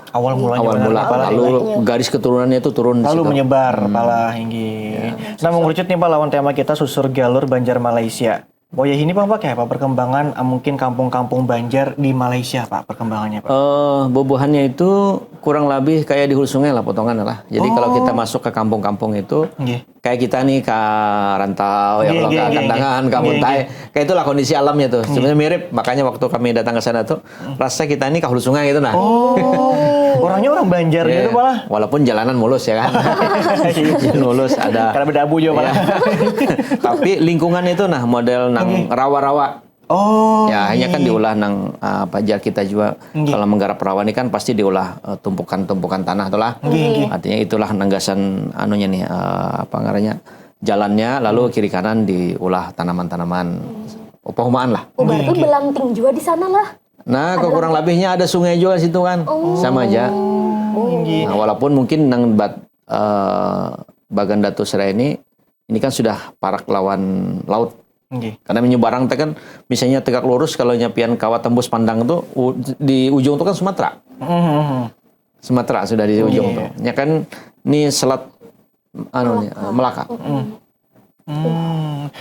Awal mulanya Awal benar mula, apa lah? Lalu garis keturunannya itu turun di Lalu situ. Menyebar pala, inggih. Nah, mengerucut nih Pak lawan tema kita susur galur Banjar Malaysia. Oh ya ini Pak, Pak, kayak apa perkembangan ah, mungkin kampung-kampung Banjar di Malaysia Pak, perkembangannya Pak? Eh, bubuhannya itu kurang lebih kayak di hulu sungai lah potongan lah. Jadi kalau kita masuk ke kampung-kampung itu Nggih. kayak kita nih ke rantau ya Nggih, kalau nggih, ke nggih, Kandangan, nggih. Kamuntai, kayak itulah kondisi alamnya tuh. Sebenarnya mirip, makanya waktu kami datang ke sana tuh rasa kita ini ke hulu sungai gitu nah. Oh, orangnya orang Banjar Ya, gitu malah. Walaupun jalanan mulus ya kan. Jalan mulus ada. Karena berdabu juga malah. Ya. Tapi lingkungan itu nah model nang rawa-rawa. Oh. Ya, hanya kan diulah nang uh, pajar kita juga Nggih. kalau menggarap rawa ini kan pasti diulah uh, tumpukan-tumpukan tanah tuh lah. Nggih, nggih. Artinya itulah nanggasan anunya nih uh, apa ngarannya jalannya lalu kiri kanan diulah tanaman-tanaman pepohomaan lah. Oh, berarti belanting juga di sana lah. Nah, kurang lebihnya ada sungai juga situ kan. Sama aja. Nggih. Nah, walaupun mungkin nang bat uh, Bagan Datu Sera ini ini kan sudah parak lawan laut. Nggih. Karena menyeberang teh kan misalnya tegak lurus kalau nyapian kawat tembus pandang tuh u- di ujung tuh kan Sumatera. Mhm. Sumatera sudah di ujung Iya. Tuh. Ya kan ini selat anu nih, Melaka. Hmm.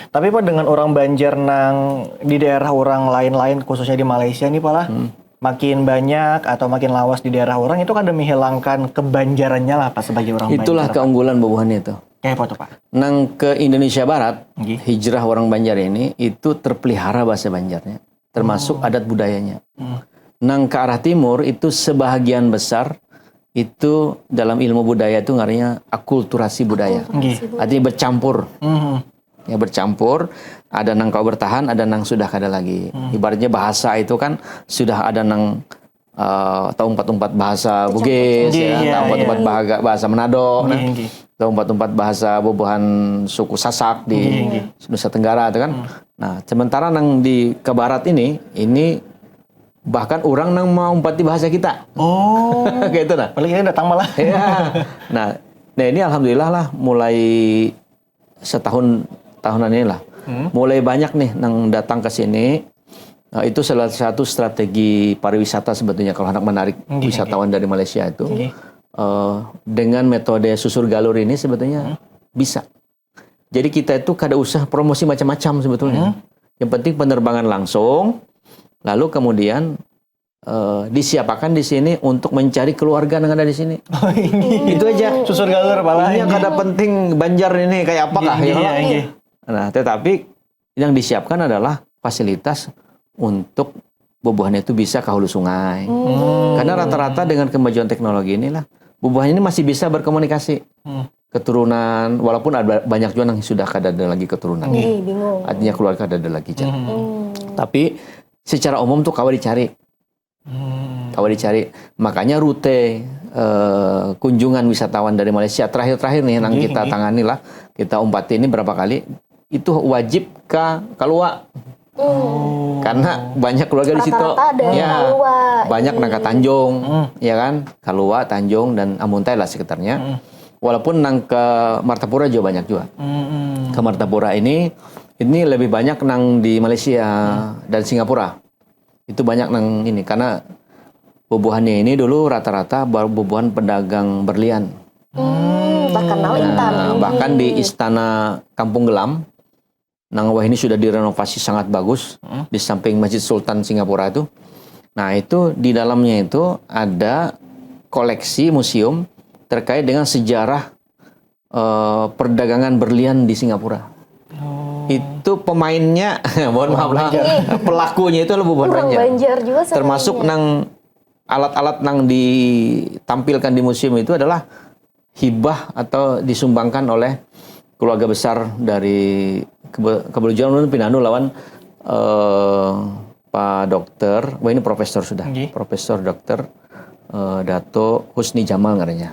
Tapi Pak dengan orang Banjar nang di daerah orang lain-lain khususnya di Malaysia nih Pak lah makin banyak atau makin lawas di daerah orang itu kan demi hilangkan kebanjarannya lah Pak sebagai orang Itulah Banjar. Keunggulan bubuhannya itu. Kayak apa tuh Pak? Nang ke Indonesia Barat, Nggih. Hijrah orang Banjar ini itu terpelihara bahasa Banjarnya, termasuk adat budayanya. Hmm. Nang ke arah timur itu sebahagian besar itu dalam ilmu budaya itu ngarannya akulturasi budaya. Nggih. Artinya bercampur. Mhm. Ya bercampur, ada nang kau bertahan, ada nang sudah kada lagi. Ibaratnya bahasa itu kan sudah ada nang eh, tahu umpat-umpat bahasa Bugis, Nggih, ya, iya, tahu umpat-umpat iya. bahaga- bahasa Manado, Nggih, nah, nggih. tahu umpat-umpat bahasa bubuhan suku Sasak di Nggih, nggih. Nusa Tenggara itu kan. Nah, sementara nang di ke barat ini, ini bahkan orang nang mau umpati bahasa kita. Oh. Kayak itu nah. Paling ini datang malah. Ya. Nah, nah ini alhamdulillah lah mulai setahun tahunan inilah. Hmm. Mulai banyak nih nang datang ke sini. Nah, itu salah satu strategi pariwisata sebetulnya kalau hendak menarik Nggih, wisatawan dari Malaysia itu. Nggih. Eh, dengan metode susur galur ini sebetulnya bisa. Jadi kita itu kada usah promosi macam-macam sebetulnya. Hmm. Yang penting penerbangan langsung, lalu kemudian eh, disiapakan di sini untuk mencari keluarga yang ada di sini. Oh, ini. Itu aja. Susur galur pala. Ini kada penting Banjar ini kayak apakah Nggih, ya. nggih, nggih. Nah, tetapi yang disiapkan adalah fasilitas untuk bubuhannya itu bisa ke hulu sungai. Karena rata-rata dengan kemajuan teknologi inilah bubuhan ini masih bisa berkomunikasi. Hmm. Keturunan, walaupun ada banyak juga yang sudah kada ada lagi keturunan. Ih, bingung. Artinya keluarga kada ada lagi. Jar. Hmm. Tapi secara umum tuh kawa dicari. Hmm. Kawa dicari. Makanya rute eh, kunjungan wisatawan dari Malaysia terakhir-terakhir nih yang Nggih, kita nggih. tangani lah, kita umpati ini berapa kali itu wajib ke Kalua. Hmm. Karena banyak keluarga di situ. Rata-rata ada yang Ya. Kalua. Banyak nang ke Tanjung, Hmm. ya kan? Kalua, Tanjung dan Amuntai lah sekitarnya. Hmm. Walaupun nang ke Martapura juga banyak juga. Hmm. Ke Martapura ini ini lebih banyak nang di Malaysia dan Singapura. Itu banyak nang ini karena bubuhannya ini dulu rata-rata bar- bubuhan pedagang berlian. Hmm, terkenal Intan. Nah, bahkan di Istana Kampung Gelam, nang wahini sudah direnovasi sangat bagus, di samping Masjid Sultan Singapura itu. Nah, itu di dalamnya itu ada koleksi museum terkait dengan sejarah eh, perdagangan berlian di Singapura. Itu pemainnya, mohon maaf lah, pelakunya itu adalah bubuhan Orang Banjar. Banjar juga sebenarnya. Termasuk nang alat-alat nang ditampilkan di museum itu adalah hibah atau disumbangkan oleh keluarga besar dari kebe- kebetulan ulun pinandu lawan eh, Pak Dokter, wah ini profesor sudah, Nggih. Profesor Dokter eh, Dato Husni Jamal ngarannya.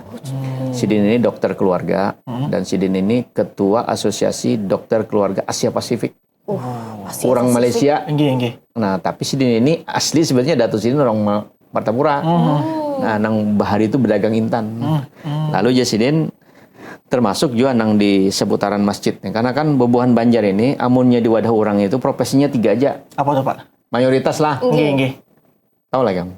Sidin ini dokter keluarga dan sidin ini ketua Asosiasi Dokter Keluarga Asia Pasifik. Uh, pasti Orang Pasifik. Malaysia. Inggih, inggih. Nah, tapi sidin ini asli sebenarnya Dato sidin orang Ma- Martapura. Nah, nang bahari itu berdagang intan. Lalu ja sidin termasuk juga nang di seputaran masjid. Karena kan bubuhan Banjar ini amunnya di wadah orang itu profesinya tiga aja. Apa tuh, Pak? Mayoritas lah. Inggih, inggih. Tahu lah kamu.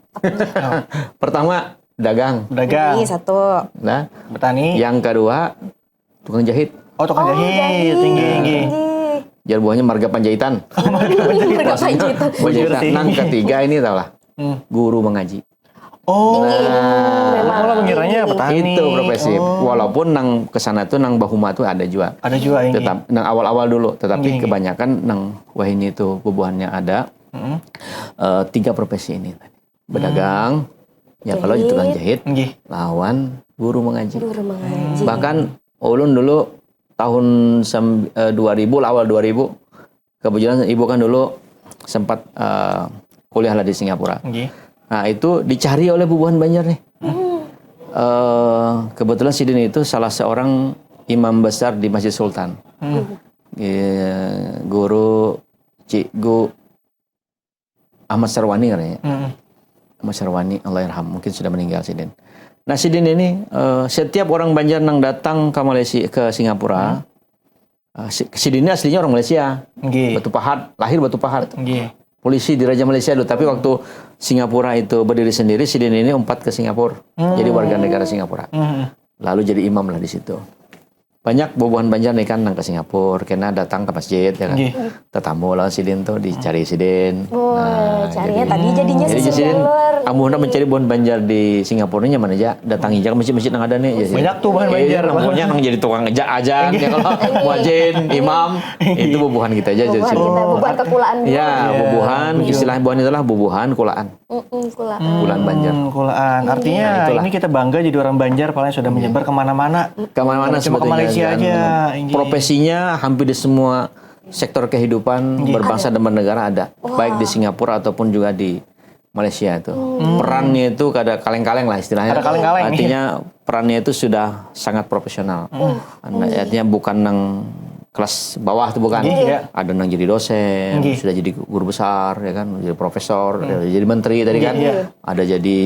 Pertama dagang. Pedagang, Ini satu. Nah, petani. Yang kedua tukang jahit. Oh, tukang jahit. Inggih, inggih. Jar buahnya marga Panjaitan. Mereka itu. Bujur sih. Nang ketiga ini tahu lah. Hmm. Guru mengaji. Oh, Memang malah mengiranya petani. Itu profesi. Oh. Walaupun nang kesana tuh nang bahuma tuh ada juga. Ada juga ini. Tetap nang awal-awal dulu, tetapi Inggih, inggih. Kebanyakan nang wahini itu bubuhannya ada Mm-mm. eh, tiga profesi ini tadi. Berdagang, ya kalau di tukang jahit, Inggih. Lawan guru mengaji. Guru mengaji. Bahkan ulun dulu tahun sem- eh, dua ribu lah, awal dua ribu, kebetulan ibu kan dulu sempat eh, kuliah lah di Singapura. Inggih. Nah, itu dicari oleh bubuhan Banjar nih. Eh, kebetulan sidin itu salah seorang imam besar di Masjid Sultan. Eh, guru Cikgu Ahmad Sarwani katanya. Mm-mm. Ahmad Sarwani, Allahyarham, mungkin sudah meninggal sidin. Nah, sidin ini eh, setiap orang Banjar nang datang ke Malaysia, ke Singapura, eh, si- sidin ini aslinya orang Malaysia. Inggih. Batu Pahat, lahir Batu Pahat. Inggih. Polisi di Raja Malaysia dulu, tapi waktu Singapura itu berdiri sendiri, sidin ini umpat ke Singapura. Jadi warga negara Singapura. Mm-mm. Lalu jadi imam lah di situ. Banyak bubuhan Banjar nih kan nang ke Singapura, kena datang ke masjid ya kan. Nggih. Tetamu lah sidin tuh dicari sidin. Wah, carinya jadi- tadi jadinya Jadi sisi sidin, dollar. Amun mencari bubuhan Banjar di Singapura nya mana aja, datang aja ke masjid-masjid nang ada nih. Jadi, Banyak tuh buhan eh, Banjar, namanya nang jadi tukang aja ajan ya kalau muajin, imam, itu bubuhan kita aja. Bubuhan Jadi, kita, bubuhan kekulaan. Ya, bubuhan, istilah bubuhan itulah bubuhan kulaan. Mm-mm, kulaan. Kulaan Banjar. Hmm, kulaan. Artinya Nah, itulah. Ini kita bangga jadi orang Banjar, paling sudah menyebar kemana-mana. Kemana-mana Cuma ke sebetulnya, Malaysia dan aja, inggih. Profesinya hampir di semua sektor kehidupan berbangsa dan bernegara ada, baik di Singapura ataupun juga di Malaysia itu. Perannya itu kada kaleng-kaleng lah istilahnya. Kada kaleng-kaleng, Artinya perannya itu sudah sangat profesional. Anda- Artinya bukan nang kelas bawah tuh bukan. Iya. Ada nang jadi dosen, Nggih. Sudah jadi guru besar ya kan, jadi profesor, ya, jadi menteri tadi kan. Iya. Ada jadi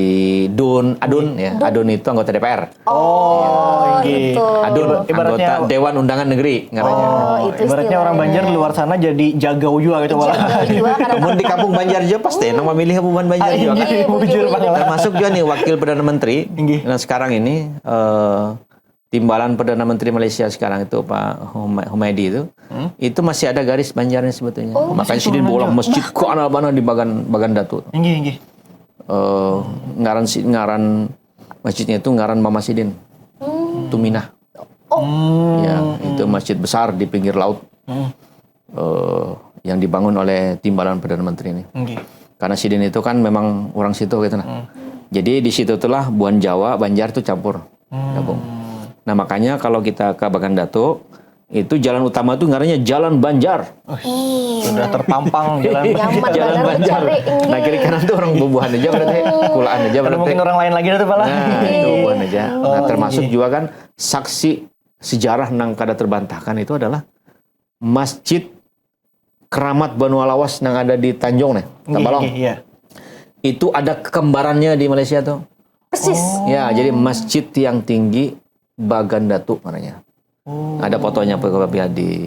dun, adun ya. Adun itu anggota D P R. Oh, Gitu. Inggih. Adun, Ibaratnya anggota Dewan Undangan Negeri ngarannya. Oh, itu Ibaratnya orang istilahnya. Banjar di luar sana jadi jagau juga gitu, Pak. Jagau juga karena Namun di kampung Banjar juga pasti nang memilih bubuhan Banjar juga. Iya, Bujur, bujur. Pak. Termasuk juga nih wakil perdana menteri. Inggih. Nah, sekarang ini eh, timbalan perdana menteri Malaysia sekarang itu Pak Huma- Humaydi itu, itu masih ada garis Banjarnya sebetulnya. Oh. Makanya sidin bola masjid ke mana-mana di Bagan Bagan Datu. Inggih, inggih. Eh, ngaran si ngaran masjidnya itu ngaran Mama Sidin. Tuminah. Hmm. Ya, itu masjid besar di pinggir laut. Hmm. Eh, yang dibangun oleh timbalan perdana menteri ini. Inggih. Karena sidin itu kan memang orang situ gitu nah. Jadi di situ itulah buhan Jawa, Banjar tuh campur, gabung. Nah, makanya kalau kita ke Bagan Datu, itu jalan utama tuh ngarannya Jalan Banjar. Sudah terpampang jalan. Nyaman Jalan banget Banjar. cari ini. Nah, kiri kanan tuh orang bubuhan aja berarti, kulaan aja Ada berarti. Mungkin orang lain lagi tuh, Pak lah. Nah, itu bubuhan aja. Nah, Oh, termasuk iya. Juga kan saksi sejarah nang kada terbantahkan itu adalah Masjid Keramat Banua Lawas nang ada di Tanjung nih, Inggih, Tabalong. Inggih, iya. Itu ada kekembarannya di Malaysia tuh. Persis. Ya, jadi masjid yang tinggi Bagan Datu namanya. Oh. Ada fotonya apabila di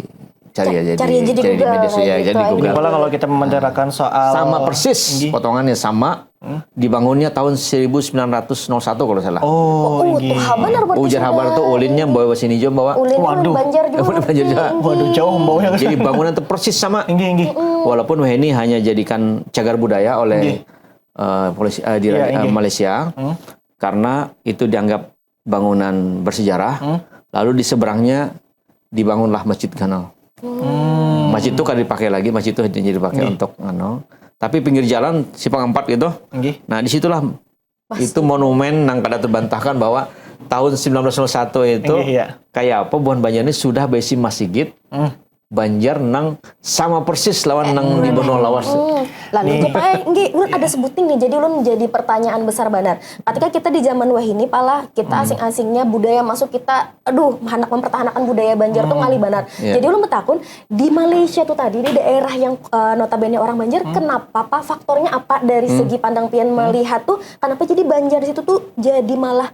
cari aja cari di, aja di cari Google, media sosial, kayak cari gitu di aja. Google. Kalau kalau kita membicarakan soal Sama persis, Nggih. Potongannya sama, dibangunnya tahun seribu sembilan ratus nol satu kalau salah. Oh, Oh, inggih. tuh habar berarti Ujar habar sudah. tuh ulinnya bawa sini juga bawa. Ulin Waduh. Banjar juga. Ulin Banjar juga. Tinggi. Waduh, jauh baunya ke Jadi sana. Bangunan tuh persis sama. Inggih, inggih. Walaupun wahini hanya jadikan cagar budaya oleh Inggih. eh, polisi eh, di Iya, eh, inggih. Malaysia, Hmm. karena itu dianggap bangunan bersejarah. Hmm. Lalu di seberangnya dibangunlah Masjid Ganal. Hmm. Masjid itu kada dipakai lagi, masjid itu hanya dipakai Inggih. Untuk anu. Tapi pinggir jalan simpang empat gitu. Inggih. Nah, di situlah itu monumen yang kada terbantahkan bahwa tahun sembilan belas nol satu itu Inggih, iya. Kayak apa buhan Banjar ini sudah berisi masjid Hmm. Banjar nang sama persis lawan nang di benua lawas. Hmm. Lalu itu pae, nggih, ulun ada sebuting nih. Jadi ulun jadi pertanyaan besar banar. Ketika kita di zaman wahini pala kita asing-asingnya budaya masuk kita, aduh, hendak mempertahankan budaya Banjar tuh ngalih banar. Iya. Jadi ulun bertakun di Malaysia tuh tadi di daerah yang eh, notabene orang Banjar, kenapa apa faktornya apa dari segi pandang pian melihat tuh kenapa jadi Banjar situ tuh jadi malah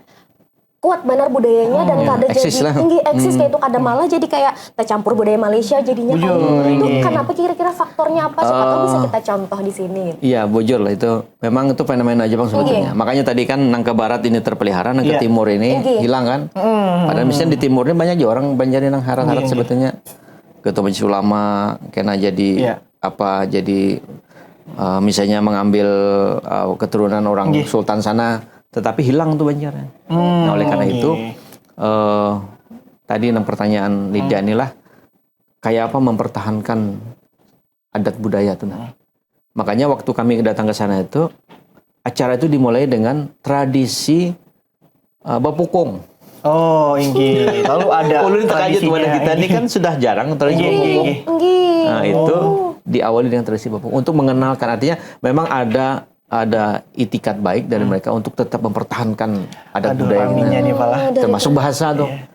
kuat banar budayanya dan kada Eksis jadi lah. Tinggi eksis kayak itu kada malah jadi kayak tercampur budaya Malaysia jadinya Bujur, kayak itu iya. Kenapa kira-kira faktornya apa siapa tahu bisa kita contoh di sini. Iya, bujur lah itu. Memang itu fenomena Jepang sebetulnya. Makanya tadi kan nang ke barat ini terpelihara, nang ke Iya. timur ini Inggih. hilang kan. Padahal misalnya di timur ini banyak juga orang Banjar nang harat-harat Inggih, sebetulnya. Ketua Majelis Ulama kena jadi Iya. apa jadi eh, misalnya mengambil eh, keturunan orang Inggih. Sultan sana, tetapi hilang tuh Banjar. Hmm, Nah, oleh karena inggih. itu eh tadi nang pertanyaan Lydia inilah kayak apa mempertahankan adat budaya tuh nah. Makanya waktu kami datang ke sana itu acara itu dimulai dengan tradisi eh, bapukung. Oh, inggih. Lalu ada Ulun terkejut tradisinya. Wadah kita ini kan sudah jarang tradisi Inggih, bapukung. inggih. Nggih. Nah, itu diawali dengan tradisi bapukung untuk mengenalkan, artinya memang ada ada itikat baik dari mereka untuk tetap mempertahankan adat Aduh, budaya aminnya kita. Nih, Pala. Termasuk bahasa tuh. Iya.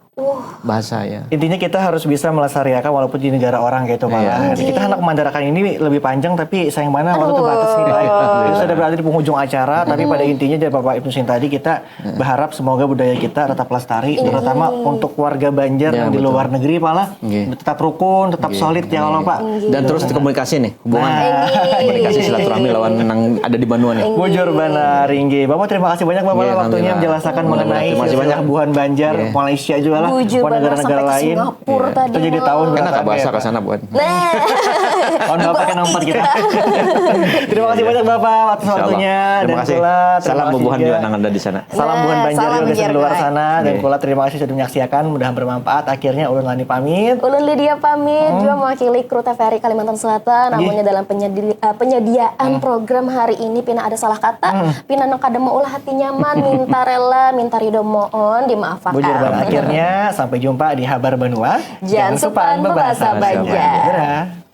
Bahasa ya. Intinya kita harus bisa melestarikan walaupun di negara orang kayak itu Pala. Iya. Jadi kita hendak memandarakan ini lebih panjang tapi sayang mana waktu terbatas nih Pak. Kita sudah berada di penghujung acara tapi pada intinya dari Bapak Ibnu Sin tadi kita berharap semoga budaya kita tetap lestari terutama untuk warga Banjar Ya, yang di betul. Luar negeri Pala. Nggih. Tetap rukun, tetap solid ya Allah Pak. Dan terus komunikasi nih, hubungan. Nah. Komunikasi silaturahmi lawan nang ada di banua nih. Bujur banar inggih. Bapak terima kasih banyak Bapak Iya, lah waktunya alhamdulillah. Menjelaskan Alhamdulillah. Mengenai Terima kasih sejarah banyak. buhan Banjar, Iya. Malaysia juga lah, Bujur buhan banar negara-negara sampai ke lain. Singapura tadi. Kita jadi Mak. tahu Karena berapa nggak bahasa ya, ke sana bukan. Nah, Mohon maaf pakai nomor kita. Terima kasih banyak Bapak atas Insya Allah. waktunya Terima dan kasih. Kula, terima Salam kasih bubuhan juga. Juga nang ada di sana. Salam buhan Nah, Banjar salam juga Banjar di luar juga. Sana dan Iya. Kula terima kasih sudah menyaksiakan. Mudah-mudahan bermanfaat. Akhirnya ulun Lani pamit. Ulun Lydia pamit juga mewakili kru T V R I Kalimantan Selatan. Namunnya dalam penyedi- eh, penyediaan program hari ini pina ada salah kata, pina nang kada maulah hati nyaman, minta rela, minta ridho mohon dimaafkan. Bujur banget. Akhirnya sampai jumpa di Habar Banua. Jangan supan bebahasa Banjar. Dadah.